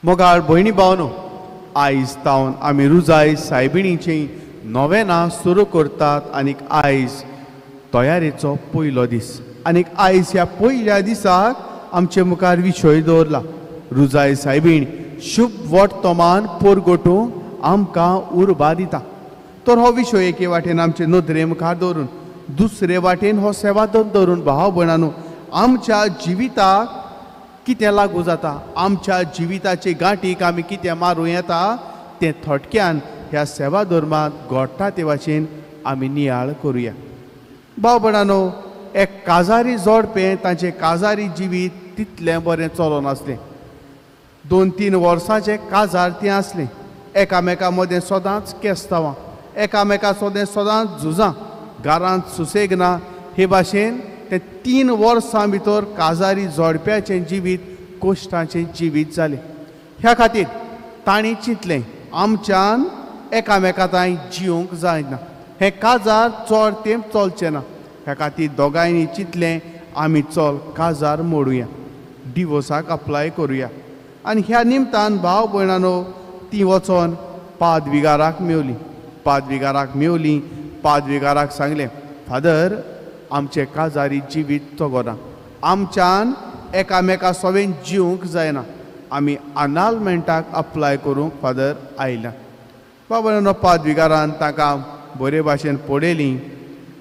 मोगाळ भयणी भावनो, आयज तावन आमी रुजाय सायबिणीची नोवेनां सुरू करतात आनीक आयज तयारेचो पयलो दीस आनीक आयज ह्या पयल्या दिसाक आमचे मुखार विशय दवरला रुजाय सायबीण शुभ वर्तमान पोरगोटूंक आमकां उर्बा दिता। तर हो विशय एके वाटेन आमचे नदरे मुखार दवरून दुसरे वाटेन हो सेवादन दवरून भाव भयणांनो आमच्या जिविताक कितें लागू जाता, आमच्या जिविताचे गांठीक आमी कितें मारूं येता तें थोटक्यान ह्या सेवा धर्मांत घडटा ते भाशेन आमी नियाळ करुया। भाव भयणांनो, एक काजारी जोडपें तांचें काजारी जिवीत तितलें बरें चलोनासलें। 2-3 वर्सांचें काजार तें आसलें। एकामेका मदें सदांच केस्तांवां, एकामेका सोदें सदांच झुजां, घरांत सुसेग ना। हे भाशेन तें 3 वर्सां भितर काजारी जोडप्याचें जिवीत कोश्टाचें जिवीत जालें। ह्या खातीर तांणी चिंतलें आमच्यान एकामेका तांय जिवंक जायना, हें काजार चड तेंप चलचें ना। ह्या खातीर दोगांयनी चिंतलें आमी चल काजार मोडुया, डिवोर्साक अप्लाय करुया। आनी ह्या निमतान भाव भयणांनो ती वचोन पादविगाराक मेवली। पादविगाराक मेवली, पादविगाराक सांगलें, फादर आमचें काजारी जिवीत चगोना, आमच्यान एकामेका सोवेन जिवंक जायना, आमी अनालमेंटाक अप्लाय करूंक फादर आयल्या। बाबा पादविगारान तांकां बरे भाशेन पळयलीं,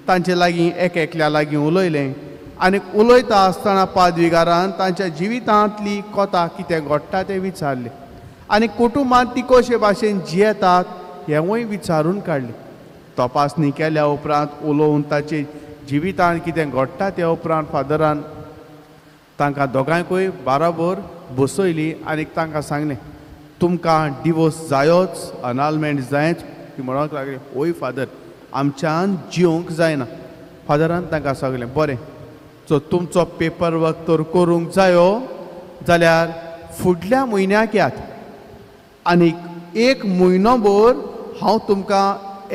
तांचे लागीं एक एकल्या लागीं उलयलें आनी उलयता आसतना पादविगारान तांच्या जिवितांतली कथा कितें घडटा तें विचारलें आनी कुटुंबांत ती कशे भाशेन जियेतात हेंवूय विचारून काडलें। तपासणी केल्या उपरांत उलोवन ताचे जिवितांत कितें घडटा त्या उपरांत फादरान तांकां दोगांयकूय बाराबर बसयली आनी तांकां सांगलें, तुमकां डिवोर्स जायोच, अनालमेंट जायच। ती म्हणूंक लागली, ओय फादर आमच्यान जिवंक जायना। फादरान तांकां सांगलें, बरें सो तुमचो पेपर वर्क तर करूंक जायो जाल्यार फुडल्या म्हयन्याक यात आनी 1 म्हयनोभर हांव तुमकां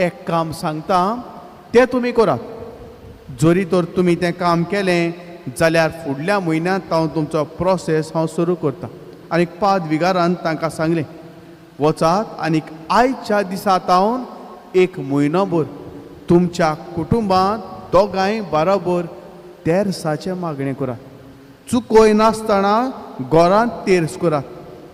एक काम सांगता तें तुमी करात। जरी तर तुमी तें काम केलें जाल्यार फुडल्या म्हयन्यांत हांव तुमचो प्रोसेस हांव सुरू करता। आनी पादविगारान तांकां सांगलें, वचात आनी आयच्या दिसा तावन 1 म्हयनोभर तुमच्या कुटुंबांत दोगांय बरोबर तेर्साचें मागणें करात, चुकय नासतना घरांत तेर्स करात।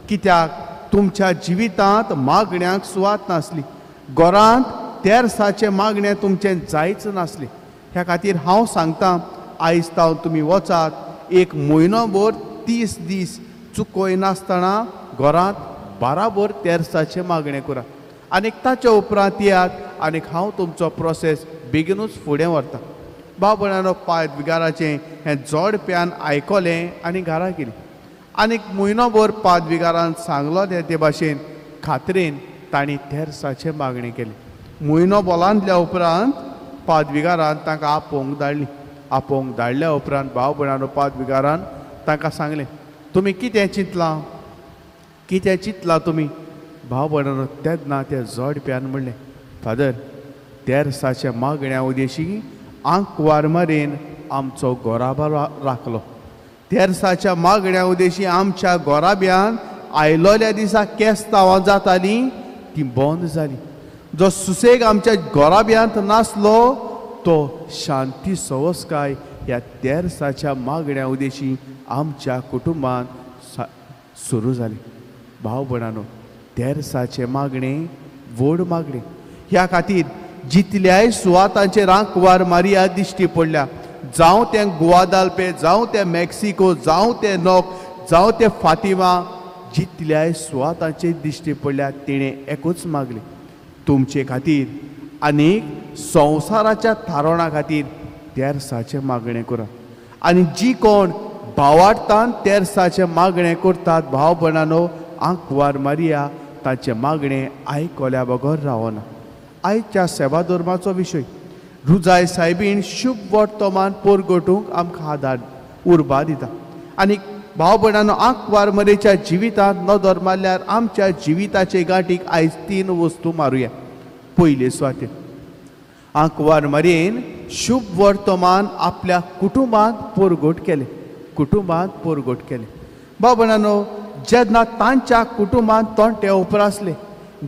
कित्याक तुमच्या जिवितांत मागण्यांक सुवात नासली, घरांत तेर्साचें मागणें तुमचें जायच नासलें। ह्या खातीर हांव सांगता आयज तावन तुमी वचात 1 म्हयनोभर 30 दीस चुकय नासतना घरांत बराबर तेर्साचें मागणें करात आनी ताच्या उपरांत येयात आनी हांव तुमचो प्रोसेस बेगीनूच फुडें व्हरता। भाव भयणांनो, पादविगाराचें हें जोडप्यान आयकलें आनी घरा गेलीं आनी म्हयनोभर पादविगारान सांगलो ते भाशेन खात्रेन तांणी तेर्साचें मागणें केलें। म्हयनो बोलांतल्या उपरांत पादविगारान तांकां आपोवंक धाडली। आपोवंक धाडल्या उपरांत भाव भयणांनो पादविगारान तांकां सांगलें, तुमी कितें चिंतलां, कितें चिंतलां तुमी? भाव भयणांनो तेन्ना त्या जोडप्यान म्हणलें, फादर तेर्साच्या मागण्या उदेशी आंकवार मरेन आमचो गोराबा राखलो, तेर्साच्या मागण्या उदेशी आमच्या गोराब्यान आयलोल्या दिसा केस्तांवां जातालीं ती बंद जाली, जो सुसेग आमच्या गोराब्यांत नासलो तो शांती सवस्काय ह्या तेर्साच्या मागण्या उदेशी आमच्या कुटुंबांत सुरू जाली। भाव भयणांनो, तेर्साचें मागणें व्हड मागणें। ह्या खातीर जितल्याय सुवातांचेर आंकवार मारिया दिश्टी पडल्या, जावं तें गुवादाल्पे, जावं तें मेक्सिको, जावं तें नोक, जावं तें फातिमा, जितल्याय सुवातांचेर दिश्टी पडल्या तिणें एकूच मागलें, तुमचे खातीर आनी संवसाराच्या थारोणा खातीर तेर्साचें मागणें करात। आनी जी कोण भावार्थान तेर्साचें मागणें करतात भाव भयणांनो आंकवार मारिया ताचें मागणें आयकल्या बगर रावना। आयच्या सेवा धर्माचो विशय रुजाय सायबीण शुभ वर्तमान पोरगोटूंक आमकां आदार उर्बा दिता। आनी भाव भयणांनो आंकवार मरेच्या जिवितांत नदर मारल्यार आमच्या जिविताचे गांठीक आयज 3 वस्तू मारुया। पयले सुवातेर आंकवार मरेन शुभ वर्तमान आपल्या कुटुंबांत पोरगोट केलें, कुटुंबांत पोरगोट केलें। भाव भयणांनो जेन्ना तांच्या कुटुंबान तोंटे उपरासले,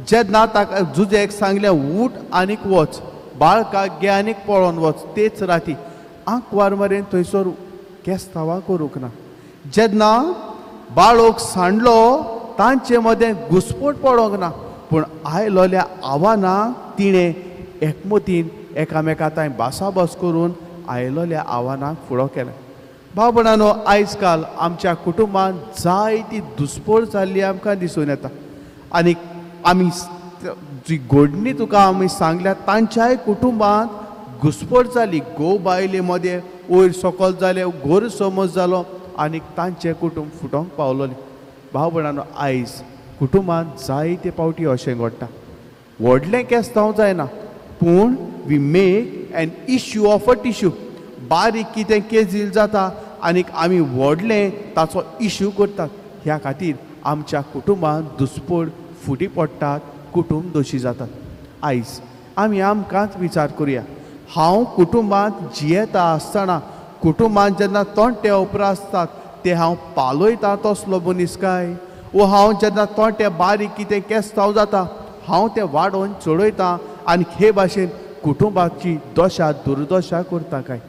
जेन्ना ताका जुजेक सांगलें उठ आनीक वच, बाळकाक घे आनीक पळोवन वच, तेच राती आंकवार मरेन थंयसर केस्तांवां करूंक ना. जेन्ना बाळोक सांडलो तांचे मदें घुसपोट पडोंक ना, पूण आयलोल्या आव्हानाक तिणें एकमतीन एकामेका तांय भासाभास करून आयलोल्या आव्हानाक फुडो केलें. भाव भयणांनो, आयज काल आमच्या कुटुंबांत जायती दुस्पोट जाल्ली आमकां दिसून येता आनी आमी जी घडणी तुका आमी सांगल्या तांच्याय कुटुंबांत घुसपट जाली. घोव बायले मदें वयर सकल जालें, घोर समज जालो आनी तांचें कुटुंब फुटोंक पावलोलें. भाव भयणांनो, आयज कुटुंबांत जायते पावटी अशें घडटा. व्हडलें केस्तांव जायना, पूण we make an issue of a tissue. बारीक कितें केजील जाता आनीक आमी व्हडलें ताचो इश्यू करतात. ह्या खातीर आमच्या कुटुंबांत दुस्पोट फुटी पडटात, कुटुंब दोशी जातात. आयज आमी आमकांच विचार करुया, हांव कुटुंबांत जियेता आसतना कुटुंबांत जेन्ना तोंटे उपरासतात ते हांव पालयता तसलो मनीस काय, वो हांव जेन्ना तोंटे बारीक कितें केस्तांव जाता हांव तें वाडोवन चडयता आनी हे भाशेन कुटुंबाची दशा दुर्दशा करता काय?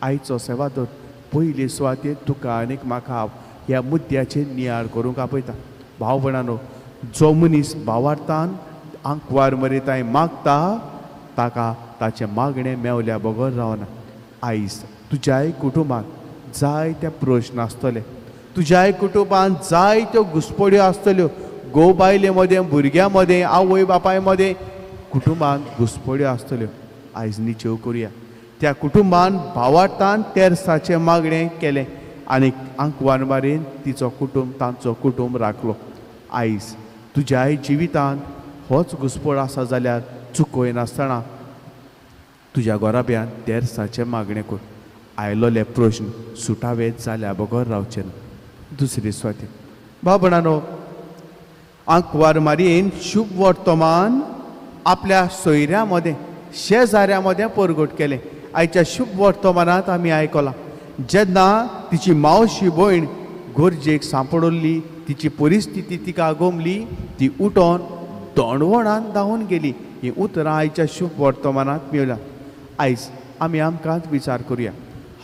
आयचो सेवादोर पयले सुवातेर तुका आनीक म्हाका ह्या मुद्द्याचेर नियाळ करूंक आपयता. भाव भयणांनो, जो मनीस भावार्थान आंकवार मरेताय मागता ताका ताचें मागणें मेवल्या बगर रावना. आयज तुज्याय कुटुंबांत जायते प्रश्न आसतले, तुज्याय कुटुंबांत जायत्यो घुसपड्यो आसतल्यो. घोव बायले मदें, भुरग्यां मदें, आवय बापाय मदें कुटुंबांत घुसपड्यो आसतल्यो. आयज निचेव करुया, त्या कुटुंबान भावार्थान तेर्साचें मागणें केलें आनी आंकवार मारीन तिचो कुटुंब तांचो कुटुंब राखलो. आयज तुज्याय जिवितांत होच घुसपड आसा जाल्यार चुकयनासतना तुज्या घराब्यान तेर्साचें मागणें कर. आयलोले प्रश्न सुटावे जाल्या बगर रावचे ना. दुसरी सुवातेर भाव भयणांनो, आंकवार मारयेन शुभ वर्तमान आपल्या सोयऱ्यां मदें शेजाऱ्यां मदें परगट केलें. आयच्या शुभ वर्तमानांत आमी आयकलां, जेन्ना तिची मावशी भयण गरजेक सांपडली, तिची परिस्थिती तिका गोमली, ती उठोन दोणवणान धांवून गेली. हीं उतरां आयच्या शुभ वर्तमानांत मेळ्ळ्या. आयज आमी आमकांच विचार करुया,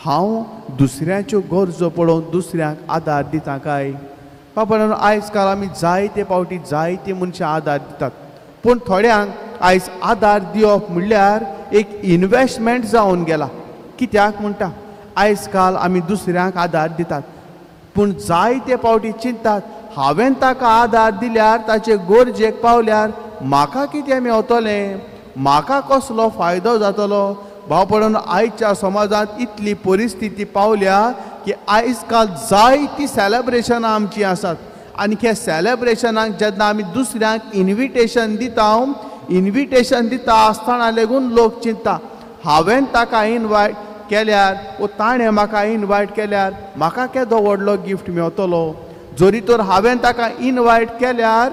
हांव दुसऱ्यांच्यो गरजो पळोवन दुसऱ्यांक आदार दिता काय? बाबा, आयज काल आमी जायते पावटी जायते मनशां आदार दितात, पूण थोड्यांक आयज आदार दिवप म्हणल्यार एक इनवेस्टमेंट जावन गेला. कित्याक म्हणटा, आयज काल आमी दुसऱ्यांक आदार दितात, पूण जायते पावटी चिंतात हांवें ताका आदार दिल्यार ताचे गरजेक पावल्यार म्हाका कितें मेवतलें, म्हाका कसलो फायदो जातलो. भाव पडून आयच्या समाजांत इतली परिस्थिती पावल्या की आयज काल जायतीं सेलेब्रेशनां आमचीं आसात आनी ह्या सेलेब्रेशनाक जेन्ना आमी दुसऱ्यांक इन्विटेशन दिता, इन्विटेशन दिता आसतना लेगून लोक चिंता हांवें ताका इनवायट केल्यार वो ताणें म्हाका इनवायट केल्यार म्हाका केदो व्हडलो गिफ्ट मेवतलो. जरी तर हांवें ताका इनवायट केल्यार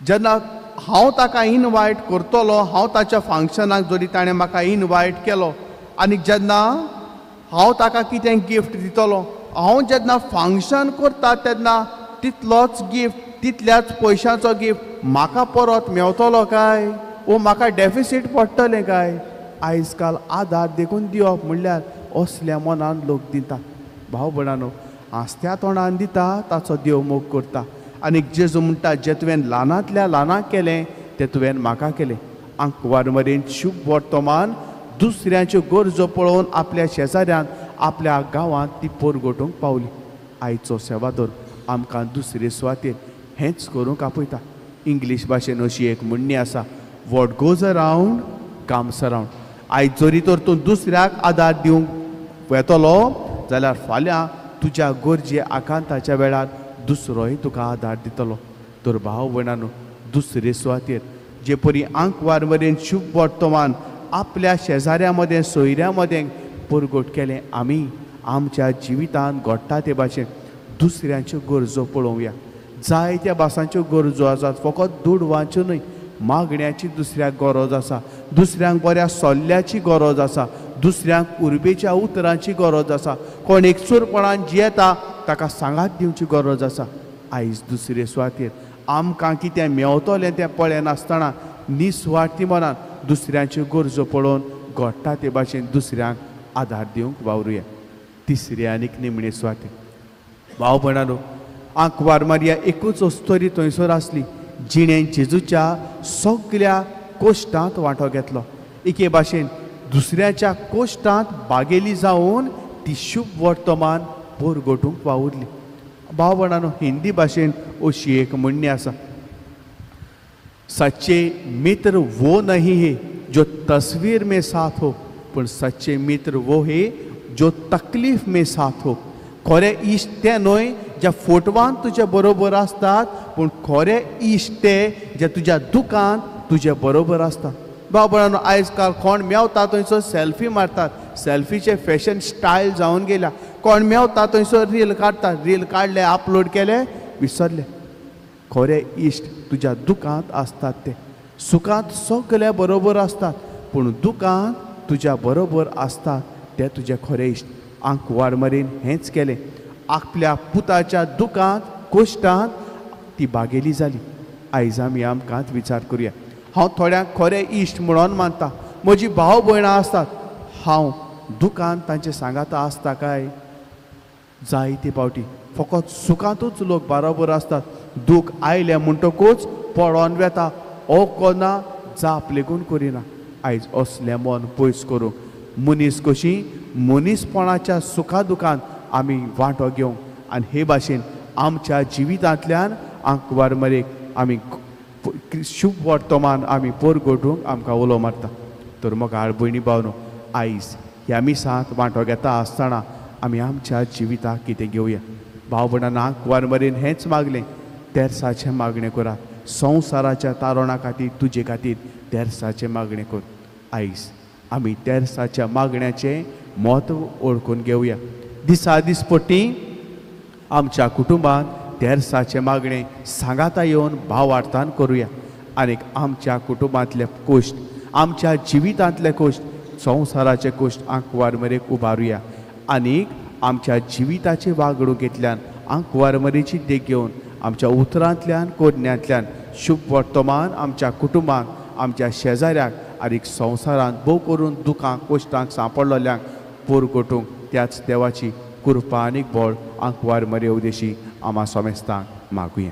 जेन्ना हांव ताका इनवायट करतलो, हांव ताच्या फंक्शनाक जरी ताणें म्हाका इनवायट केलो आनी जेन्ना हांव ताका कितें गिफ्ट दितलो, हांव जेन्ना फंक्शन करता तेन्ना तितलोच गिफ्ट, तितल्याच पयशांचो गिफ्ट म्हाका परत मेवतलो काय, वो म्हाका डेफिसीट पडटलें काय? आयज काल आदार देखून दिवप म्हणल्यार असल्या मनान लोक दिता. भाव भयणांनो, हांसत्या तोंडान दिता ताचो देव मोग करता. आनी जेजू म्हणटा, जें तुवें ल्हानांतल्या ल्हानाक केलें तें तुवें म्हाका केलें. आंकवार मरेन शुभ वर्तमान दुसऱ्यांच्यो गरजो पळोवन आपल्या शेजाऱ्यांत आपल्या गांवांत ती परगटूंक पावली. आयचो सेवादोर आमकां दुसरे सुवातेर हेंच करूंक आपयता. इंग्लीश भाशेन अशी एक म्हणणी आसा, what goes around comes around. आयज जरी तर तूं दुसऱ्याक आदार दिवंक वेतलो जाल्यार फाल्यां तुज्या गरजे आकांताच्या वेळार दुसरोय तुका आदार दितलो. तर भाव भयणांनो, दुसरे सुवातेर जे परी आंकवार मरेन शुभ वर्तमान आपल्या शेजाऱ्यां मदें सोयऱ्यां मदें परगट केलें, आमी आमच्या जिवितांत घडटा ते भाशेन दुसऱ्यांच्यो गरजो पळोवया. जायत्या भासांच्यो गरजो आसात, फकत दुडवांच्यो न्हय, मागण्याची दुसऱ्याक गरज आसा, दुसऱ्यांक बऱ्या सल्ल्याची गरज आसा, दुसऱ्यांक उर्बेच्या उतरांची गरज आसा. कोण एकसूरपणान जियेता ताका सांगात दिवची गरज आसा. आयज दुसरे सुवातेर आमकां कितें मेवतलें तें पळयनासतना निस्वार्थी मनान दुसऱ्यांच्यो गरजो पळोवन घडटा ते भाशेन दुसऱ्यांक आदार दिवंक वावरुया. तिसरे आनीक निमणे सुवातेर भाव भयणांनो, आंकवार मारिया एकूच अस्तोरी थंयसर आसली जिणें जेजूच्या सगल्या कोश्टांत वांटो घेतलो. एके भाशेन दुसऱ्याच्या कोश्टांत बागेली जावन ती शुभ वर्तमान पोरगोटूंक वावुरली. भाव भयणांनो, हिंदी भाशेन अशी एक म्हणणी आसा, सच्चे मित्र वो नहीं है जो तस्वीर में साथ हो, पण सच्चे मित्र वो है जो तकलीफ में साथ हो. खरे इश्ट ते न्हय ज्या फोटवान तुज्या बरोबर आसतात, पूण खरे इश्ट ते जे तुज्या दुकान तुज्या बरोबर आसतात. भाव भयणांनो, आयज काल कोण मेवता थंयसर सेल्फी मारतात, सेल्फीचे फॅशन स्टायल जावन गेल्या. कोण मेवता थंयसर रील काडटात, रील काडले, अपलोड केले, विसरले. खरे इश्ट तुज्या दुकांत आसतात, ते सुखांत सगल्या बरोबर आसतात, पूण दुकांत तुज्या बरोबर आसतात ते तुजे खरे इश्ट. आंकवार मरीन हेंच केलें, आपल्या पुताच्या दुकांत कोश्टांत ती बागेली जाली. आयज आमी आमकांच विचार करुया. हांव थोड्यांक खरे इश्ट म्हणून मानता, म्हजी भाव भयणां आसतात, हांव दुकान तांचे सांगाता आसता काय? जायते फावटी फकत सुखांतूच लोक बरोबर आसतात, दूख आयलें म्हणटकूच पळोवन वेता, ओ कोना जाप लेगून करिना. आयज असलें मन पयस करूंक मनीस कशी मनीसपणाच्या सुखा दुखान आमी वांटो घेवंक आनी हे भाशेन आमच्या जिवितांतल्यान आंकवार मरेक आमी शुभ वर्तमान आमी पोरगोटूंक आमकां उलो मारता. तर मोगाळ भयणी भावनो, आयज ह्या मिसांत वांटो घेता आसतना आमी आमच्या जिविताक कितें घेवया. भाव भयणांनो, आंकवार मरेन हेंच मागलें, तेर्साचें मागणें करात, संवसाराच्या तारोणा खातीर तुजे खातीर तेर्साचें मागणें कर. आयज आमी तेर्साच्या मागण्याचें म्हत्व ओळखून घेवया. दिसा दिसपट्टी आमच्या कुटुंबांत तेर्साचें मागणें सांगाता येवन भावार्थान करुया आनीक आमच्या कुटुंबांतले कोश्ट, आमच्या जिवितांतले कोश्ट, संवसाराचे कोश्ट आंकवार मरेक उबारुया आनीक आमच्या जिविताचे वागणुकेंतल्यान आंकवार मरेची देख घेवन आमच्या उतरांतल्यान कोरण्यांतल्यान शुभ वर्तमान आमच्या कुटुंबांक, आमच्या शेजाऱ्याक आनीक संवसारांत भोव करून दुखांक कोश्टांक सांपडलेल्यांक पोरगोटूंक त्याच देवाची कृपा आनीक बळ आंकवार मरे उदेशी आमा सोमेस्तांक मागुया.